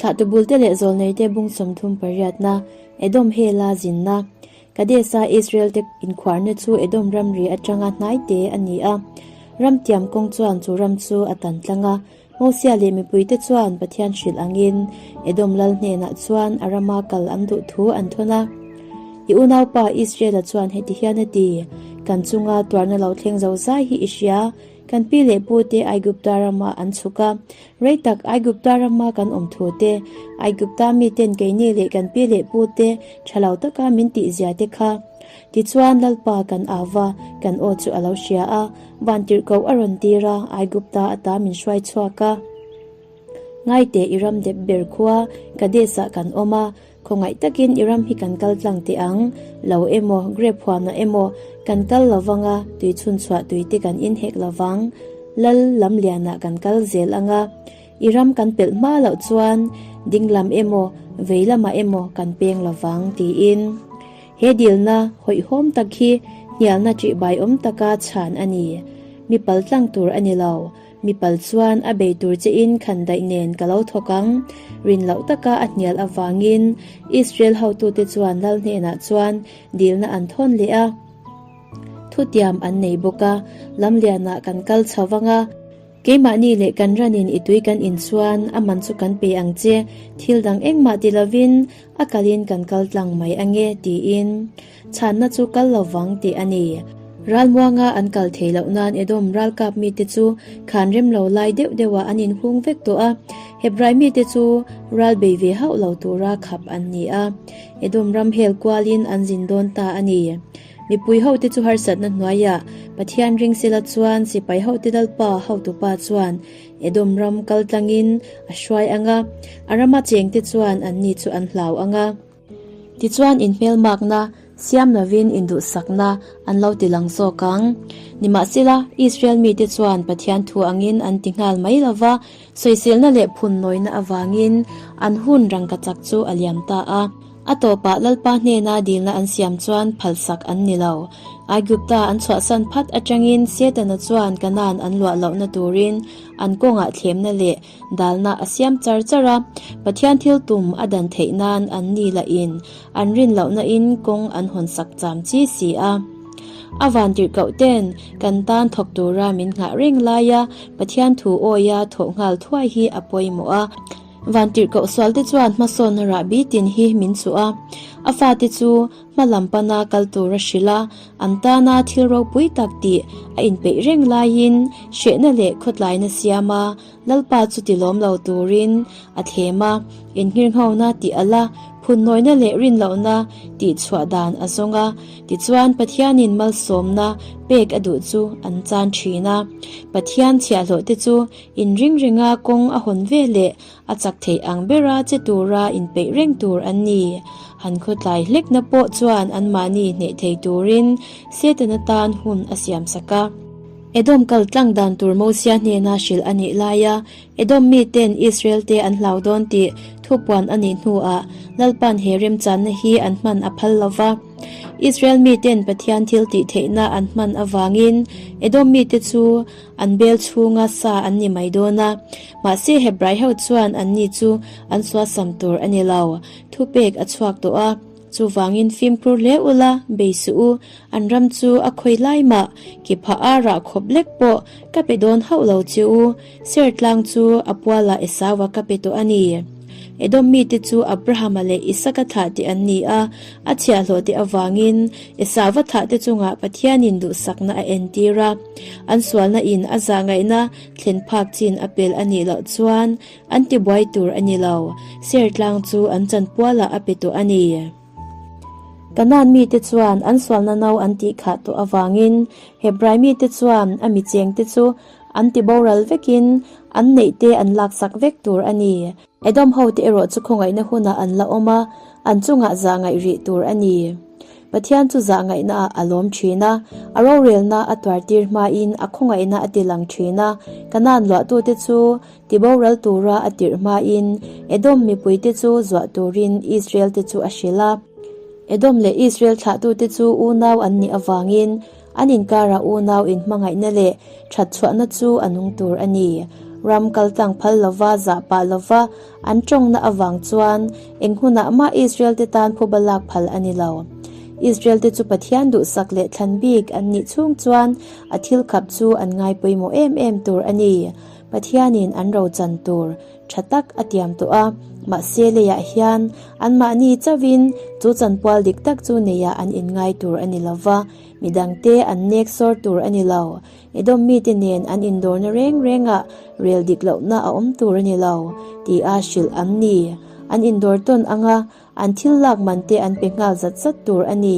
Thlahtu bulte leh zawlneite bung 30 pariatna, Edom hela zinna, Kadesa Israel-te inkhuarna chu Edom ramri atanga hnai te a ni a. Ram tiam kawng chuan chu ram chu a tan tlang a. Mosia leh mipuite chuan Pathian hrilh angin Edom lal hnenah chuan a rama kal an duh thu an thawn a. I unaupa Israel-a chuan heti hian a ti, Kan chunga tuarna lo thleng zo zai hi i hria, Kan pi leh pu te Aigupta rama an chhuk a, rei tak Aigupta rama kan awm thu te, Aigupta miten keini leh kan pi leh pu te tha lo taka min tih zia te kha. Tichuan Lalpa kan au va, kan aw chu a lo hria a, vantirhkoh a rawn tir a, Aigupta ata min hruai chhuak a. Ngaite i ram dep ber khua Kadesh-ah kan awm a, khawngaih takin i ram hi kan kal tlang teh ang, lo emaw, grape huanah emaw kan kal lo vang a, tui chhunchhuah tui te kan inhek lo vang, lal lam lianah kan kal zel ang a, i ram kan pelh hma loh chuan ding lam emaw, vei lamah emaw kan peng lo vang, tiin. He dilna hawihhawm tak hi hnialna ṭihbai awm taka chhan a ni. Mi pal tlang tur a ni lo. Mi pal chuan a bei tur che in khan daih nen ka lo thawk ang. Rin loh taka a hnial avangin Israel hotute chuan lal hnenah chuan dilna an thawn leh a. Thutiam an nei bawk a, lamlianah kan kal chho vang a. Keimahni leh kan ranin i tui kan in chuan a man chu kan pe ang che, thil dang engmah ti lovin a kalin kan kal tlang mai ange tiin. Chhanna chu kal lo vang tih a ni. Ralmuanga an kal thei loh nan Edom ralkap mite chu khan rem lo lai deuh deuhah an inhung vek tawh a, Hebrai mite chu ral bei ve hauh lo tura khap an ni a, Edom ram hel kualin an zin dawn ta a ni. Mipui hote chu harsatna hnuaiah Pathian ring sela chuan sipai hote Lalpa hotupa chuan Edom ram kal tlangin a hruai ang a, a rama chengte chuan anni chu an hlau ang a. Tichuan inhmelmakna siam lovin induhsakna an lo ti lang zawk ang. Nimahsela, Israel mite chuan Pathian thu angin an ti nghal mai lo va, sawiselna leh phunnawina avangin an hun rangkachak chu a liam ta a. A tawpah Lalpa hnena dilna an siam chuan phalsak an ni lo. Aigupta an chhuahsan phat atangin Setana chuan Kanaan an luah lohna turin an kawngah thlemna leh Dalna a siam char char a, Pathian thil tum a dan theih nan an ni lah in an rin lohna in kawng an hawn sak cham chi si a. A van tirhkoh ten kan tan thawk tura min nghah reng laia Pathian thu awia thawh nghal thuai hi a pawimawh a. Van tirhkoh sual te chuan hmasawnna rahbi tin hi min chuh a, a fate chu Hma lam pana kal tur a hrilh a, an tana thil ropui tak tih a inpeih reng laiin hrehna leh khawtlaina siam a, Lalpa chu ti lawm lo turin a thlem a, inngirnghona tih alh a, phunnawina leh rinlohna tih chhuah dan a zawng a, tichuan Pathianin malsawmna pek a duh chu an chan thin a. Pathian chhiahhlawh te chu inring renga kawng a hawn ve leh A chak theih ang bera che tura inpeih reng tur an ni. Han khawtlai hlekna pawh chuan anmahni hneh thei turin Setana tan hun a siamsak a. Edom kal tlang dan tur Mosia hnena hrilh a nih laia Edom miten Israel-te an hlau dawn tih thupuan a nih hnuah Lalpa'n he remchanna hi an hman a phal lo va. Israel miten Pathian thil tih theihna an hman avangin Edom mite chu An bel chhunga sa an ni mai dawn a, mahse Hebrai ho chuan anni chu an suasam tur a ni lo. Thupek a chhuak tawh a, chuvangin fimkhur hle ula, bei suh u, an ram chu a khawi lai mah, ki phah a rah khawp lek pawh ka pe dawn hauh lo che u, ser tlang chu a pualah Esau-a ka pe tawh a ni. Edom mite chu Abrahama leh Isaka thlah te an ni a, a chhiahhlawh te avangin Esauva thlah te chungah Pathianin duhsakna a entir a. An sualna in a zahngaihna thlen phak chin a pel a nih loh chuan an tibuai tur a ni lo, ser tlang chu an chanpualah a pe tawh a ni. Kanaan mite chuan an sualna no an tih khah tawh avangin Hebrai mite chuan a mi chengte chu an ti boral vekin an neihte an laksak vek tur a ni. Edom hote erawh chu khawngaihna hunah an la awm a, an chungah zahngaih rih tur a ni. Pathian chu zahngaihnaah a lawm thin a, a rorelna a tuartir hmain a khawngaihna a tilang thin a. Kanaan luahtute chu tiboral tura a tirh hmain Edom mipuite chu zuah turin Israel-te chu a hrilh a. Edom leh Israel thlahtute chu unau an nih avangin an inkarah unau inhmangaihna leh thatchhuahna chu a nung tur a ni. Ram kaltlang phal lova zah pah lova an tawngna avang chuan eng hunah mah Israel-te tan phuba lak phal a ni lo. Israel-te chu Pathian duhsak leh thlan bik an nih chhung chuan a thil khap chu an ngai pawimawh em em tur a ni. Pathianin an rochan tur tha tak a tiam tawh a, mahse leiah hian anmahni chauhin chu chanpual dik tak chu neiah an inngai tur a ni lova, midangte an nek sawr tur a ni lo. Edom mite nen an indawrna reng rengah rel dik lohna a awm tur a ni lo, tia hrilh an ni. An indawr tawn anga an thil lak man te an pe nghal zat zat tur a ni.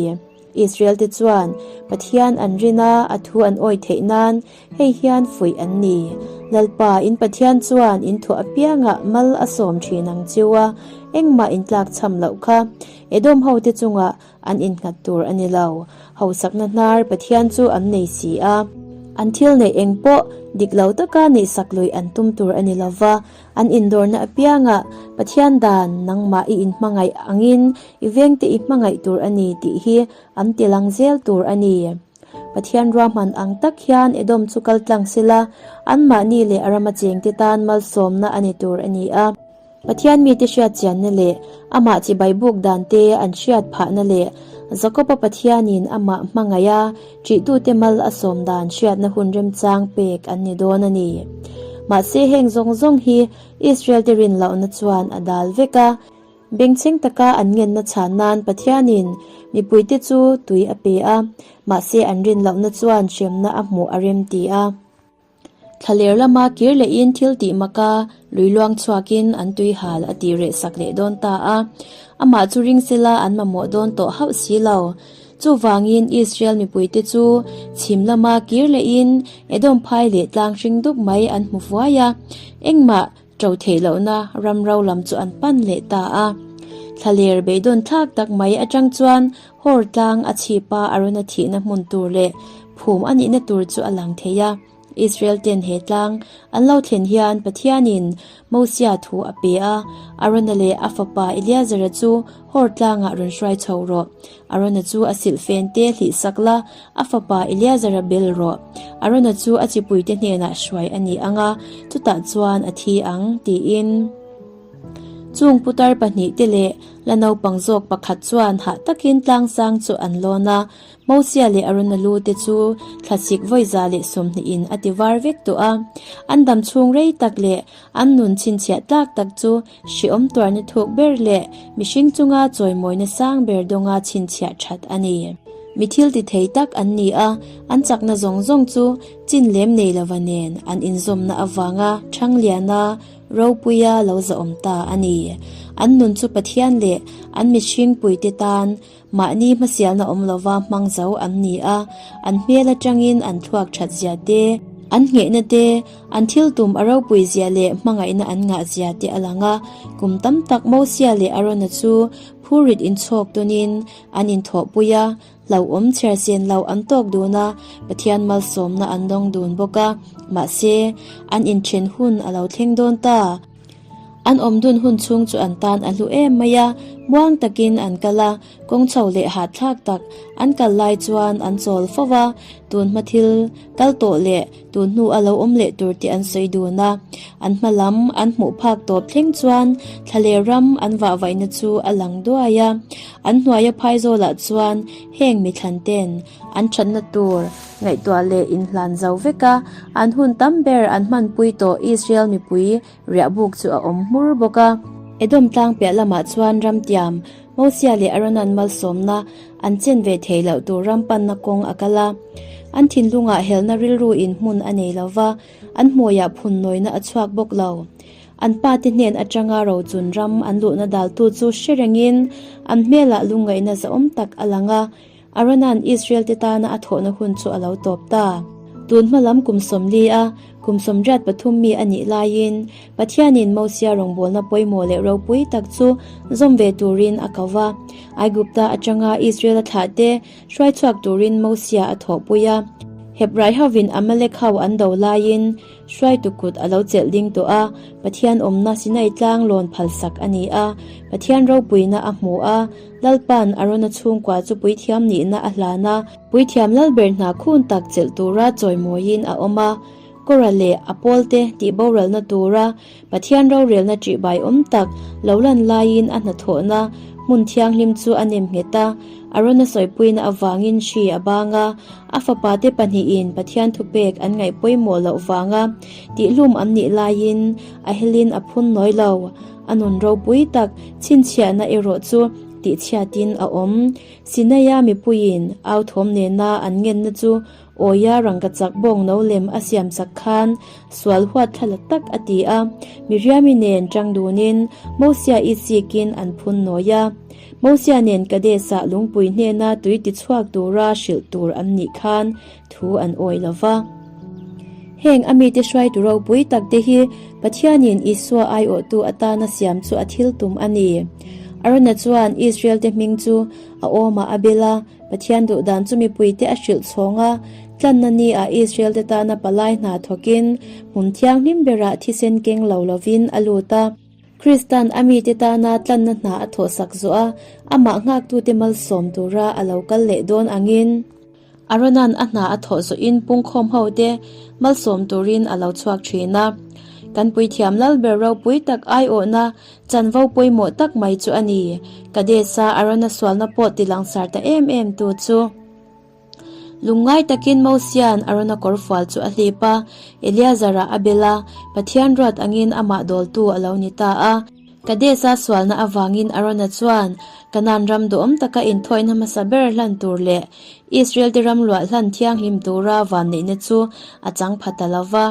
Israel te chuan Pathian an rin a, a thu an awih theih nan hei hian fuih an ni. Lalpa, in Pathian chuan in thuah apiangah mal a sawm thin ang chiu a, engmah in tlak chham loh kha. Edom hote chungah An innghat tur a ni lo. Hausakna hnar Pathian chu an nei si a. An thil neih eng pawh dik lo taka neihsak lui an tum tur a ni lo va, an indawrna apiangah Pathian dan nangmah i inhmangaih angin i vengte i hmangaih tur a ni tih hi an ti lang zel tur a ni. Pathian ruahman ang tak hian Edom chu kal tlang sela, anmahni leh a rama chengte tan malsawmna a ni tur a ni a. Pathian mite hriat chianna leh amah chibai buk dante an hriat phahna leh Jakoba Pathianin amah hmangaih a ṭihtute mal a sawm dan hriatna hun remchang pek an ni dawn a ni. Mahse heng zawng zawng hi Israel-te rin lohna chuan a dal vek a. Bengchheng taka an ngenna chhan nan Pathianin mipuite chu tui a pe a, mahse an rin lohna chuan hremna a hmuh a remti a. Thlaler lama kir lehin thil tih maka lui luang chhuakin an tui hal a tih reh sak leh dawn ta a. Amah chu ring sela an mamawh dawn tawh hauh si lo. Chuvangin Israel mipuite chu chhim lama kir lehin Edom phai leh tlang hring dup mai an hmu vuai a. Engmah ṭo theih lohna ram ro lam chu an pan leh ta a. Thlaler beidawn thlak tak mai aṭang chuan Hor tlang a chhipa Arona thihna hmun tur leh phum a nihna tur chu a lang thei a. Israel ten he tlang an lo thlen hian Pathianin Mosia thu a pe a, Arona leh a fapa Eleazara chu Hor tlangah rawn hruai chho rawh. Arona chu a silhfen te hlih sak la, a fapa Eleazara bel rawh. Arona chu a chipuite hnenah hruai a ni ang a, chutah chuan a thi ang, tiin. Chung putar pahnihte leh la naupang zawk pakhat chuan hah takin tlangsang chu an lawn a, Mosia leh Arona lu te chu thlasik vawiza leh sawmhnihin a ti var vek tawh a. An dam chhung rei tak leh an nun chhinchhiah tlak tak chu hreawm tuarna thuk ber leh mihring chunga chawimawina sang ber dawnga chhinchhiah that a ni. Mi thil ti thei tak an ni a, an chakna zawng zawng chu chin lem nei lova nen an inzawmna avanga Thangliana Ropuia lo zahawm ta a ni. An nun chu Pathian leh an mihring puite tan mahni hmasialna awm lova hmang zo an ni a, an hmel atangin an thluak that zia te, an nghehna te, an thil tum a ropui zia leh hmangaihna an ngah zia te a lang a. Kum tam tak Mosia leh Arona chu phurit inchhawk tawnin an inthawhpui a, Hlauhawm chhiarsen lo an tawk dun a, Pathian malsawmna an dawng dun bawk a, mahse, an inthen hun a lo thleng dawn ta. An awm dun hun chhung chu an tan a hlu em mai a, muang takin an kal a, kawng chho leh hahthlak tak an kal lai chuan an chawl fo va, tun hma thil kal tawh leh tun hnu a lo awm leh tur tih an sawi dun a. An hma lam an hmuh phak tawp thleng chuan thlaler ram an vahvaihna chu a lang duai a. An hnuaia phaizawlah chuan heng mithlan ten an thatna tur ngaihtuah leh inhlan zo vek a, an hun tam ber an hmanpui tawh Israel mipui riahbuk chu a awm hmur bawk a. Edom tlang piah lamah chuan ramtiam Mosia leh Aaronan malsawmna an chen ve theih loh tur ram panna kawng a kal a. An thinlungah helna rilru in hmun a nei lo va, an hmuiah phun nawina a chhuak bawk lo. An pate hnen atanga rochun ram an luhna daltu chu hre rengin an hmelah lungngaihna zahawm tak a lang a, Aarona'n Israel-te tana a thawhna hun chu a lo tawp ta. Tun hma lam kum 40 a, kum 83 mi a nih laiin Pathianin Mosia rawngbawlna pawimawh leh ropui tak chu zawm ve turin a ko va. Aigupta atanga Israel-a thlahte hruai chhuak turin Mosia a thawhpui a. Hebrai hovin Amalek ho an do laiin Hruaitu kut a lo chelh ding tawh a, Pathian awmna Sinai tlang lawn phalsak a ni a. Pathian ropuina a hmu a, Lalpa'n Arona chhungkua chu puithiam nihna a hlan a, puithiam lalber hna khun tak chelh tura chawimawiin a awm a. Kora leh a pawlte tih boralna tura Pathian rorelna ṭihbai awm tak lo lan laiin a hnathawhna hmun thianghlim chu a nem nghet a. Arona sawipuina avangin hri a bang a, a fapate pahnihin Pathian thupek an ngaih pawimawh loh vanga tihlum an nih laiin a helin a phun nawi lo. A nun ropui tak chhinchhiahna erawh chu tihchhiatin a awm. Sinaia mipuiin au thawm nena an ngenna chu Awia rangkachak bawng no lem a siam sak khan sual huat thla la tak a ti a, Miriami nen tang dunin Mosia i chikin an phun nawi a. Mosia nen Kades-ah lungpui hnena tui ti chhuak tura hrilh tur an nih khan thu an awi lo va. Heng a mite hruaitu ropui tak te hi Pathianin Isua aiawhtu atana siam chu a thil tum a ni. Arona chuan Israel-te hming chu a awmah a bel a, Pathian duh dan chu mipuite a hrilh chhawng a, tlanna ni ah Israel te tana palai hna thawkin hmun thianghlim berah thisen keng lo lovin a lut a. Kristan a mite tana tlanna hna a thawhsak zawh a, amah nghaktute malsawm tura a lo kal leh dawn angin, Arona'n a hna a thawh zawhin pungkhawm hote malsawm turin a lo chhuak thin a. Kan puithiam Lalber ropui tak aiawhna Chanvo pawimawh tak mai chu a ni. Kadesa Arona sualna pawh ti langsar ta em em tu chu. Lungngai takin Mosia'n Arona kawrfual chu a hlip a, Eleazara a bel a, Pathian ruat angin amah dawltu a lo ni ta a. Kadesa sualna avangin Arona chuan Kanaan ram duhawm taka inthawihna hmasa ber hlan tur leh Israel-te ram luah hlan thianghlim tura vanneihna chu a chang pha ta lo va.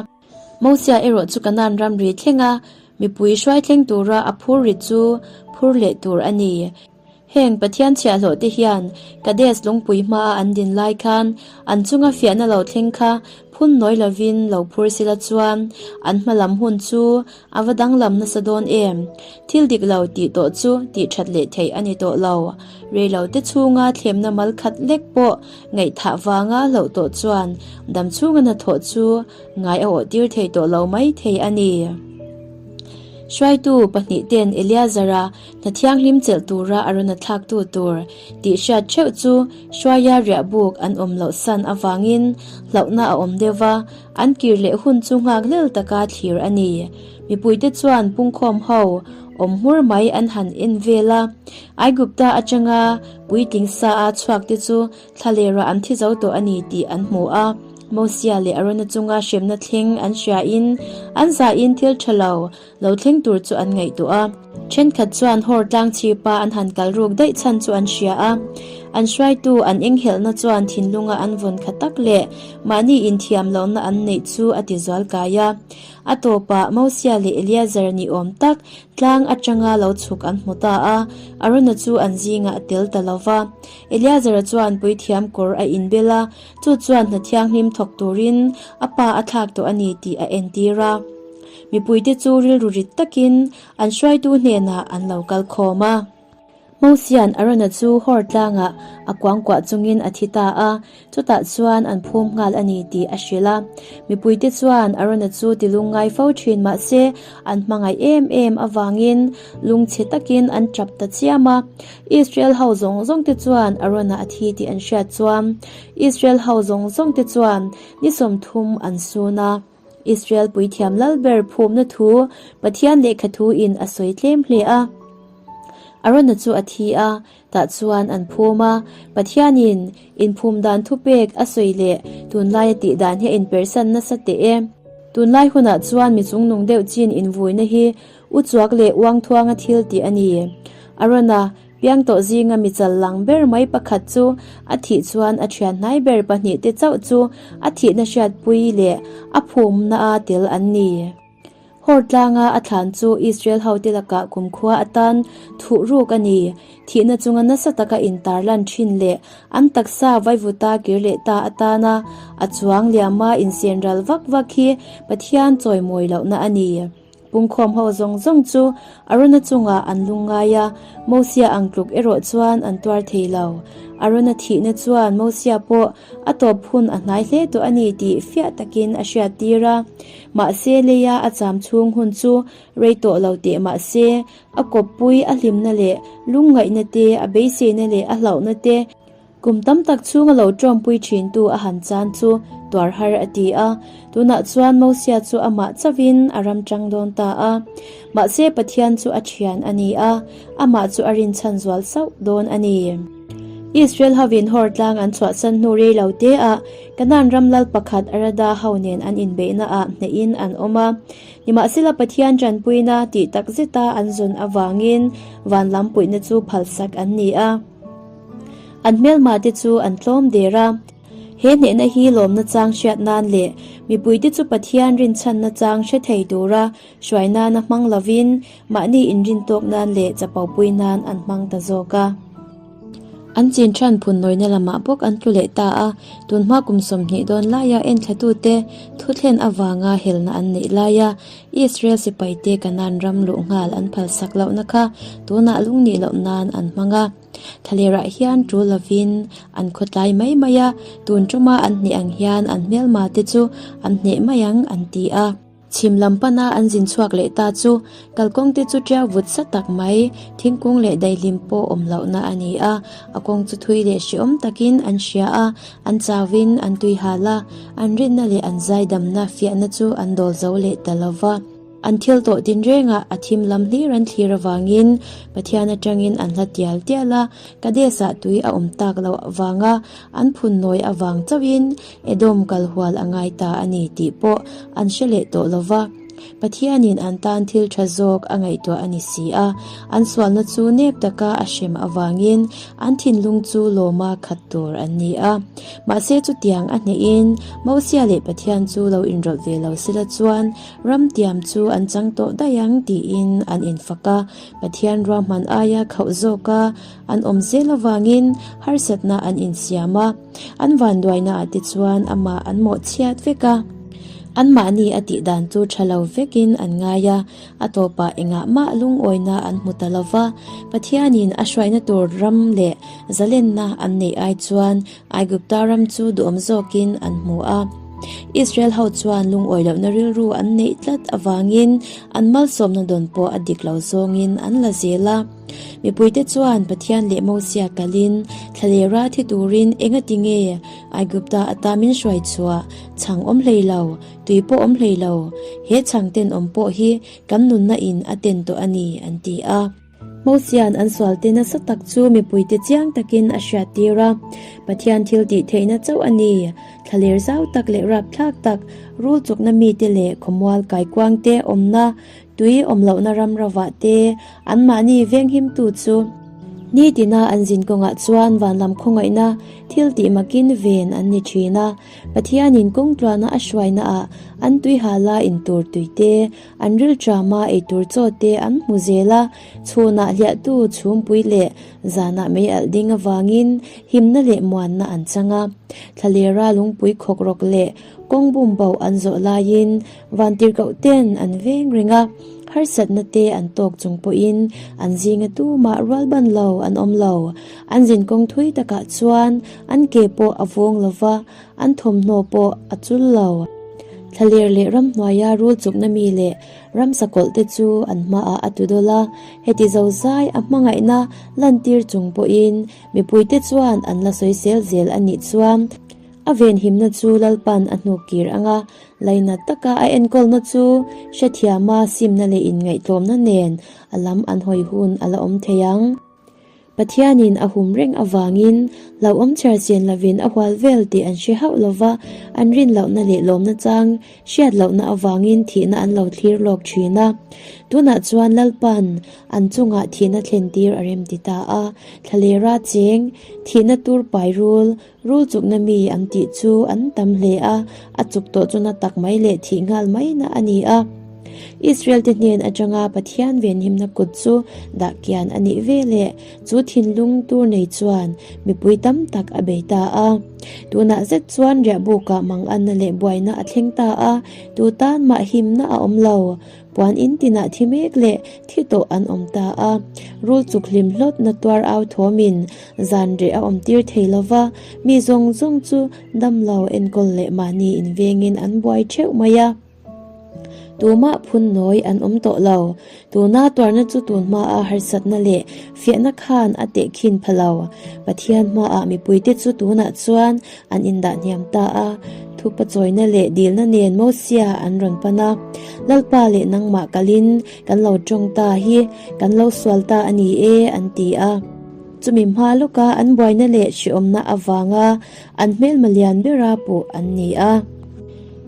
Mosia erawh chu Kanaan ramri thlenga mipui hruai thleng tura a phur ri chu phur leh tur a ni. Heng Pathian chhiahhlawh te hian Kades lungpui hmaa an din lai khan an chunga fiahna lo thleng kha phun nawi lovin lo phur sila chuan an hma lam hun chu a va danglam nasa dawn em? Thil dik lo tih tawh chu tih that leh theih a ni tawh lo. Reilo te chhunga thlemna mal khat lek pawh ngaihthah vanga hlauh tawh chuan dam chhunga hnathawh chu ngai a awh tir thei tawh lo mai thei a ni. Hruaitu pahnih ten Eleazara hna thianghlim chelh tura a rawn a thlaktu tur tih hriat theuh chu Hruaia riah buk an awm loh san avangin hlauhna a awm deuh va, an kir leh hun chu nghak hlel taka thlir a ni. Mipuite chuan pungkhawm ho awm hmur mai an han en vel a, Aigupta atanga puitling sa a chhuak te chu Thlalera an thi zo tawh a ni tih an hmu a, Mosia leh Arona chunga hremna thleng an hriain an zahin thil tha lo lo thleng tur chu an ngaihtuah a. Thenkhat chuan Hor tlang chhipa an han kal ruk daih chhan chu an hria a, an hruaitu an enghelhna chuan thinlunga an vawn kha tak leh mahni inthiam lohna an neih chu a ti zual kai a. A tawpah Mosia leh Eleazar ni awm tak tlang atanga lo chhuk an hmu ta a, Arona chu an zingah a tel ta lo va. Eleazara chuan puithiam kawr a inbel a, chu chuan hna thianghlim thawk turin a pa a thlak tawh a ni tih a entir a. Mipuite chu rilru rit takin an hruaitu hnenah an lo kal khawm a. Mosia'n Arona chu Hor tlangah a kuangkuah chungin a thi ta a, chutah chuan an phum nghal a ni tih a hrilh a. Mipuite chuan Arona chu ti lungngai fo thin mah se an hmangaih em em avangin lungchhe takin an tap ta chiam a. Israel ho zawng zawng te chuan Arona a thi tih an hriat chuan Israel ho zawng zawng te chuan ni 30 an sun a. Israel puithiam lal ber phumna thu Pathian lehkha thu in a sawi tlem hle a. Arona chu a thi a, tah chuan an phum a. Pathian in inphum dan thupek a sawi leh tunlai a tih dan hi a inpersan nasa teh e. Tunlai hunah chuan mi chungnung deuh chin invuina hi Uchuak leh uangthuanga thil tih a ni. Arona, piang tawh zinga mi chal lang ber mai pakhat chu a thih chuan a thian hnai ber pahnihte chauh chu a thihna hriatpui leh a phumna a tel an ni. Hor tlanga a thlan chu Israel hote lakah kumkhua atan thuh ruk a ni. Thihna chunga nasa taka intarlan thin leh an taksa vaivuta kir leh ta atana a chuang liama insenral vak vak hi Pathian chawimawi lohna a ni. Pungkhawm ho zawng zawng chu Arona chungah an lungngai a, Mosia ang tluk erawh chuan an tuar thei lo. Arona thihna chuan Mosia pawh a tawp hun a hnai hle tawh a ni tih fiah takin a hriattir a. Mahse leia a cham chhung hun chu rei tawh lo teh mahse, a kawppui a hlimna leh lungngaihna te, a beiseina leh a hlauhna te. Kum tam tak chhunga lo ṭawmpui ṭhintu a han chan chu tuar har a ti a, tunah chuan Mosia chu amah chauhin a ram ṭang dawn ta a. Mahse Pathian chu a ṭhian a ni a, amah chu a rinchhan zual sauh dawn a ni. Israel hovin Hor tlang an chhuahsan hnu rei lo te ah Kanaan ram lal pakhat Arada ho nen an inbeihna ah hnehin an awm a. Nimahsela Pathian ṭanpuina tih tak zeta an zawn avangin van lam puihna chu phalsak an ni a. An hmelma te chu an tlawm der a. He hnehna hi lawmna chang hriat nan leh mipuite chu Pathian rinchhanna chang hre thei tura hruai nana hmang lovin mahni inrin tawk nan leh chapopui nan an hmang ta zawk a. An chin than phun nawina lamah bawk an tlu leh ta a, tunhma kum 20 dawn laia enthlatute thuthlen avanga helna an neih laia Israel sipaite Kanaan ram luh nghal an phalsak lohna kha tunah lungnih loh nan an hmang a. Thlalerah hian tul lovin an khawtlai mai mai a, tun tuma an hneh ang hian an hmelma te chu an hneh mai ang an ti a. Chhim lam pana an zin chhuak leh ta chu kalkawng te chu tiau vut sa tak mai, thingkung leh daihlim pawh awm lohna a ni a, a kawng chu thui leh hreawm takin an hria a, an chauin an tui hal a, an rinna leh an zaidamna fiahna chu an dawl zo leh ta lo va. An thil tawh tinrengah a thim lam hlir an thlir avangin Pathian atangin an hla tial tial a, Kades-ah tui a awm tak loh avanga an phun nawi avang chauhin Edom kal hual a ngai ta a ni tih pawh an hre leh tawh lo va. Pathianin an tan thil tha zawk a ngaihtuah a ni si a, an sualna chu nep taka a hrem avangin an thinlung chu lawma khat tur an ni a. Mahse chutiang a hnehin Mosia leh Pathian chu lo inrawlh ve lo sela chuan ram tiam chu an chang tawh daih ang tiin an infak a. Pathian ruahman aia khauh zawka an awm zel avangin harsatna an insiam a. An vanduaina ah te chuan amah an mawhchhiat vek a, anmahni a tih dan chu tha lo vekin an ngai a, a tawpah engah mah lungawina an hmu ta lo va, Pathianin a hruaina tur ram leh zalenna an neih ai chuan Aigupta ram chu duhawm zawkin an hmu a. Israel ho chuan lungawi lohna rilru an neih tlat avangin an malsawmna dawn pawh a dik lo zawngin an la zel a. Mipuite chuan Pathian leh Mosia kalin thlalera thi turin engati nge Aigupta ata min hruai chhuah chhang awm hlei lo, tui pawh awm hlei lo, he chhang tenawm pawh hi kan nunna in a ten tawh a ni an ti a. Mosia'n an sualte nasa tak chu mipuite chiang takin a hriattir a, Pathian thil tih theihna chauh a ni, thlaler zau tak leh rapthlak tak, rul chawkna mite leh khawmual kaikuangte awmna Tui awm lohna ram rovah te anmahni venghimtu chu nitina an zin kawngah chuan vanlam khawngaihna thil tih makin ven an ni thin a. Pathianin kawng tluana a hruainaah an tuihala intur tui te, an rilṭama eitur chaw te an hmu zel a, chhunah hliahtu chhumpui leh zanah mei alh ding avangin himna leh muanna an chang a. Thlalera lungpui khawk rawk leh kawng bum bo an zawh laiin Vantirhkoh ten an veng reng a, harsatna te an tawk chung pawhin an zinga tumah rual ban lo an awm lo. An zinkawng thui takah chuan an ke pawh a vawng lo va, an thawmhnaw pawh a chul lo. Thlaler leh ramhnuaia rul chukna mi leh ramsa kawlh te chu an hmaah a tu dawl a, heti zozai a hmangaihna lantir chung pawhin mipuite chuan an la sawisel zel a nih chuan a venhimna chu Lalpan a hnuk kir ang a, Lainat taka a enkawlna chu hrethiama simna leh inngaihtlawmna nen a lam an hawi hun a la awm thei ang. Pathianin a hum reng avangin hlauhawm chhiar chen lovin a hual vel tih an hre hauh lova, an rin lohna leh lawmna chang hriat lohna avangin thihna an lo thlir lawk thin a. Tunah chuan Lalpa'n an chungah thihna thlen tir a remti ta a, thlalera cheng, thihna tur pai rul, Rul chukna mi an tih chu an tam hle a, a chuk tawh chu na tak mai leh thih nghal mai na a ni a. Israel te hnen atanga Pathian venhimna kut chu dah kian a nih ve leh chu thinlung tur nei chuan mipui tam tak a bei ta a. Tunah zet chuan riahbukah manganna leh buaina a thleng ta a, tu tan mah himna a awm lo. Puan in tinah thi mek leh thi tawh an awm ta a, rul chuk hlim hlawt na tuar au thawmin zan reh a awm tir thei lo va, mi zawng zawng chu damlo enkawl leh mahni invengin an buai theuh mai a. Tumah phun nawi an awm tawh lo. Tuna tuarna chu tun hmaa harsatna leh fiahna khan a tehkhin pha lo. Pathian hmaah mipuite chu tunah chuan an indah hniam ta a, thupa chawina leh dilna nen Mosia an rawn pan a. Lalpa leh nangmah kalin kan lo tawng ta hi kan lo sual ta a ni e, an ti a. Chumi hma lawka an buaina leh hriawmna avanga an hmelma lian bera puh an ni a.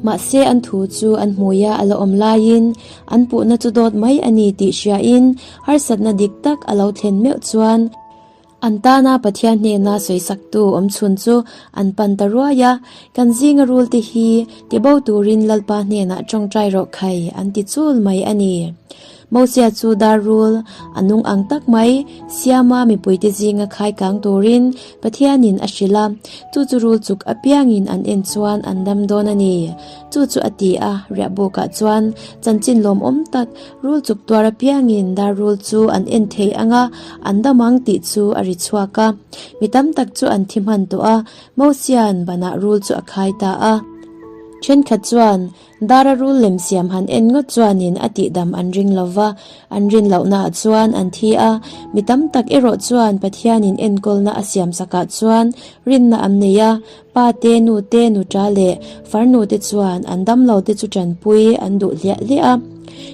Mahse an thu chu an hmuia a la awm laiin an puhna chu dawt mai a ni tih hriain harsatna dik tak a lo thlen meuh chuan an tana Pathian hnena sawisaktu awm chhun chu an pan ta ruai a, Kan zinga rulte hi tibo turin Lalpa hnenah tawngtai rawh khai an ti chul mai a ni. Mosia chu dar rul a nung ang tak mai, Siama mipuite zinga khai kang turin Pathianin a hrilh a, chu chu rul chuk apiangin an en chuan an dam dawn a ni. Chu chu a ti a, riahbukah chuan chanchin lawmawm tak rul chuk tuar apiangin dar rul chu an en thei ang a, an dam ang tih chu a ri chhuak a. Mi tam tak chu an thi hman tawh a, Mosia'n banah rul chu a khai ta a. Thenkhat chuan Dara rul lem siam han en ngawt chuanin a tihdam an ring lo va, an rin lohnaah chuan an thi a, mi tam tak erawh chuan Pathianin enkawlna a siam sakah chuan rinna an nei a, pa te, nu te, nuta leh farnu te chuan an damlo te chu tanpui an duh hliah hliah a.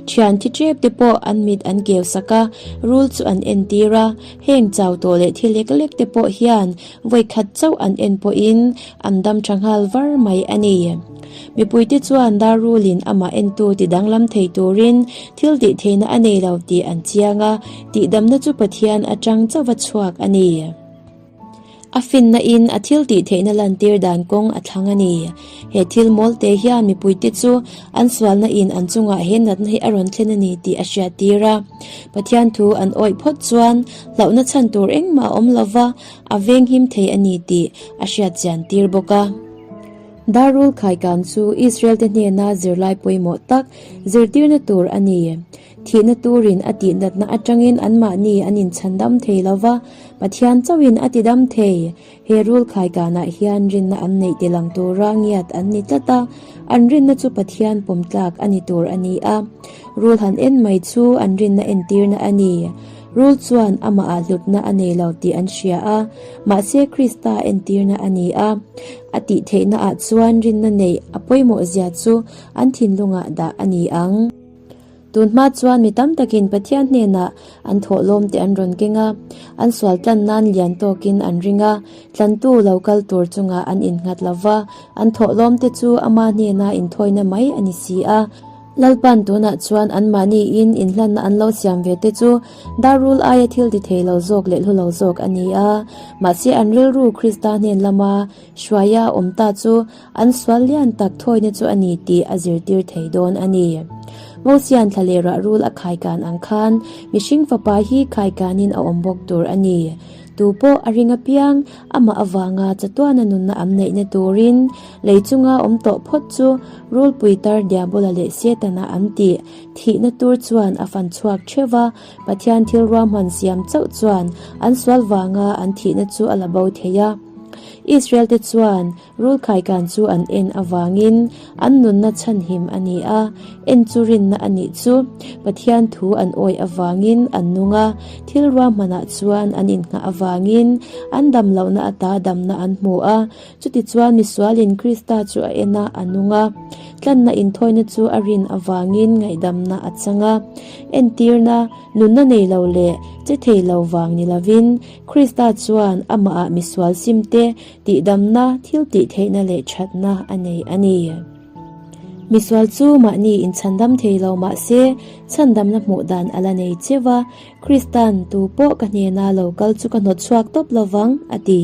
Thian thi tep te pawh an mit an keu sak a, rul chu an entir a, heng chau tawh leh thi lek lek te pawh hian Vawikhat chauh an en pawhin an dam tha nghal var mai a ni. Mipuite chuan Darulin amah entu ti danglam thei turin thil tih theihna a nei lo tih an chiang a, tihdamna chu Pathian atang chauh a chhuak a ni. A finna in a thil tih theihna lantir dan kawng a thlang a ni. He thil mawlte hian mipuite chu an sualna in an chungah he natna hi a rawn thlen a ni tih a hriattir a. Pathian thu an awih phawt chuan hlauhna chhan tur engmah a awm lova, a venghim thei a ni tih a hriat chian tir bawk a. Darul Khaikan chu Israel te hnena zirlai pawimawh tak zirtirna tur a ni. Thihna turin a tihnatna atangin anmahni an inchhandam thei lo va, Pathian chauhin a tidam thei. He rul khaikanah hian rinna an neih tilang tura ngiat an ni tlat a, an rinna chu Pathian pawm tlak a ni tur a ni a. Rul han en mai chu an rinna entirna a ni. Rul chuan amahah hlutna a nei lo tih an hria a, mahse Krista entirna a ni a. A tih theihnaah chuan rinna neih a pawimawh zia chu an thinlungah dah a ni ang. Tun hma chuan mi tam takin Pathian hnenah an thawhlawm te an rawn keng a, an sual tlan nan lian tawkin an ring a, tlantu lo kal tur chungah an innghat lo va, an thawhlawm te chu ama hnena inthawina mai a ni si a. Lalpan tunah chuan anmahniin inhlanna an lo siam ve te chu darul aia thil ti thei lo zawk leh hlu lo zawk a ni a. Mahse an rilru Krista hnen lama hruaia awm ta chu an sual lian tak thawina chu a ni tih a zirtir thei dawn a ni. Mosian thla leh rah rul a khaikan ang khan mihring fapa hi khaikanin a awm bawk tur a ni. Tu pawh a ring apiang amah avanga chatuana nunna am neihna turin Lei chunga awm tawh phawt chu rulpui tar Diabola leh Setana an tih thihna tur chuan a fan chhuak theuh va, Pathian thil ruahman siam chauh chuan an sual vanga an thihna chu a la bo thei a. Israel te chuan rul khaikan chu an en avangin an nunna chhanhim a ni a, en chu rinna a nih chu Pathian thu an awih avangin an nung a, thil ruahmanah chuan an innghah avangin an dam lohna ata damna an hmu a, Chutichuan misualin Krista chu a en a, a nung a. Tlanna inthawina chu a rin avangin ngaihdamna a chang a. Entirna, nunna nei lo leh che thei lo vang ni lovin, Krista chuan amahah misual simte tihdamna, thil tihtheihna leh thatna a nei a ni. Misual chu mahni inchhandam thei lo mah se, chhandamna hmuh dan a la nei cheu a, Krista'n tu pawh ka hnena lo kal chu ka hnawt chhuak tawp lovang, a ti.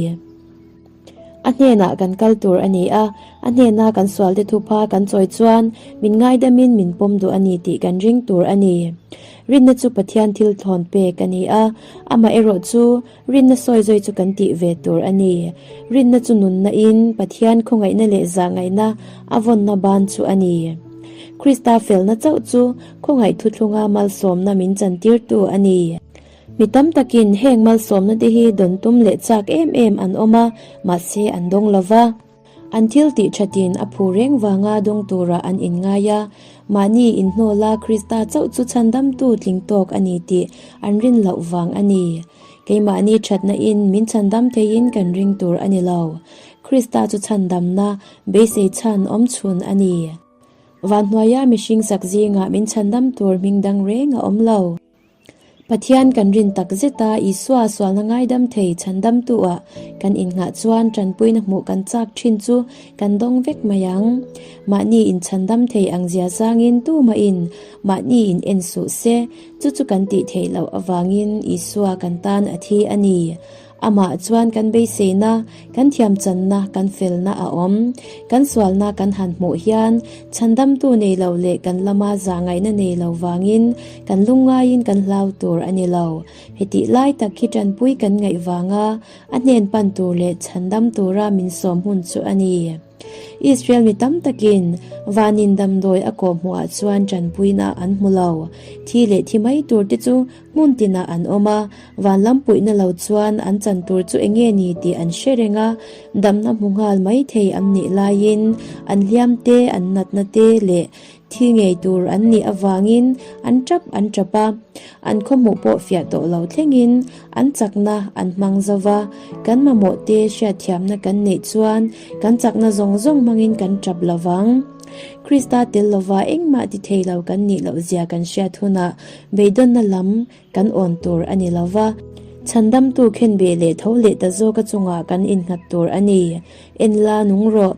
A hnenah kan kal tur a ni a, a hnena kan sualte thupha kan chawi chuan min ngaidamin min pawm duh a ni tih kan ring tur a ni. Rinna chu Pathian thil thlawn pek a ni a, amaherawh chu rinna sawi zawi chu kan tih ve tur a ni. Rinna chu nunna in Pathian khawngaihna leh zahngaihna a vawnna ban chu a ni. Krista felna chauh chu khawngaih thuthlunga malsawmna min chantirtu a ni. Mi tam takin heng malsawmna te hi dawn tum leh chak em em an awm a, mahse an dawng lo va. An thil tih thatin a phu reng vanga dawng turah an inngai a, mahni inhnawla Krista chauh chu chhandamtu tling tawk a ni tih an rin loh vang a ni. Keimahni thatna in min chhandam theiin kan ring tur a ni lo. Krista chu chhandamna beisei chhan awm chhun a ni. Vanhnuaia mihring sak zingah min chhandam tur hming dang reng a awm lo. Pathian kan rin tak zet a, Isua sualna ngaidam thei chhandamtu ah kan innghah chuan tanpuina hmuh kan chak thin chu kan dawng vek mai ang. Mahni inchhandam thei ang zia zangin tumahin mahni in en suh se, chu chu kan tih theih loh avangin Isua kan tan a thi a ni. Amah chuan kan beiseina, kan thiamchanna, kan felna a awm. Kan sualna kan han hmuh hian chhandamtu nei lo leh kan lama zah ngaihna nei lo vangin kan lungngaiin kan hlau tur a ni lo. Hetih lai tak hi tanpui kan ngaih vanga a hnen pan tur leh chhandam tura min sawm hun chu a ni. Israel mi tam takin vanin damdawi a kawh hmuhah chuan tanpuina an hmu lo. Thi leh thi mai tur te chu Hmun tinah an awm a, van lam puihna lo chuan an chan tur chu enge ni tih an hre reng a, damna hmu nghal mai thei an nih laiin an hliam te, an natna te leh thi ngei tur an nih avangin an tap an tap a, an khawhmuh pawh fiah tawh lo thlengin an chakna an hmang zo va, kan mamawh te hriatthiamna kan neih chuan kan chakna zawng zawng hmangin kan tap lo vang. Krista tel lova engmah ti thei lo kan nih loh zia kan hriat hunah Beidawnna lam kan awn tur a ni lo va, chhandamtu khenbeh leh tho leh ta zawka chungah kan innghat tur a ni. En la nung rawh.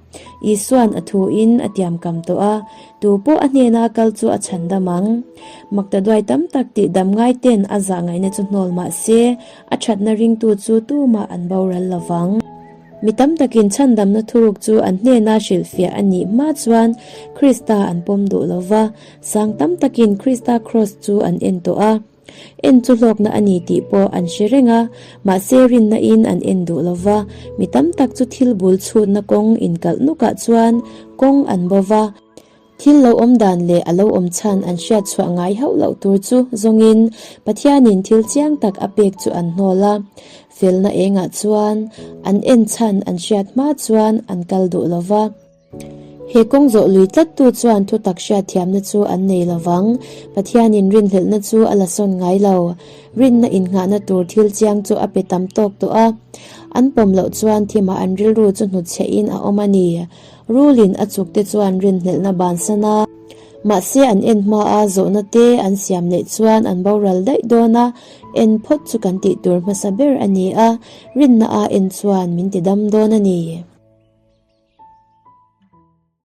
Isua'n a thuin a tiamkam tawh a, tu pawh a hnena kal chu a chhandam ang. Maktaduai tam tak tih dam ngai ten a zah ngaihna chu hnawl mah se, a thatna ringtu chu tumah an boral lo vang. Mi tam takin chhandamna thuruk chu an hnena hrilhfiah a nih hma chuan Krista an pawm duh lo va, Sang tam takin Krista Kraws chu an en tawh a, en chu hlawkna a ni tih pawh an hre reng a, mahse rinna in an en duh lo va, mi tam tak chu thil bul chhutna kawng inkalh nukah chuan kawng an bo va, thil lo awm dan leh a lo awm chhan an hriat chhuah ngai hauh loh tur chu zawngin Pathianin thil chiang tak a pek chu an hnawl a, felna engah chuan an en chhan an hriat hma chuan an kal duh lo va. He kawng zawh lui tlattu chuan thutak hriatthiamna chu an nei lo vang. Pathianin rinhlelhna chu a la sawn ngai lo. Rinna innghahna tur thil chiang chu a pe tam tawk tawh a. An pawm loh chuan thimah an rilru chu hnutchhehin a awm a ni. Rulin a chukte chuan rinhlelhna bansan a. Mahse an en hmaa zawhna te an siam leh chuan an boral daih dawn a, en phawt chu kan tih tur hmasa ber a ni a, rinna a en chuan min ti dam dawn a ni.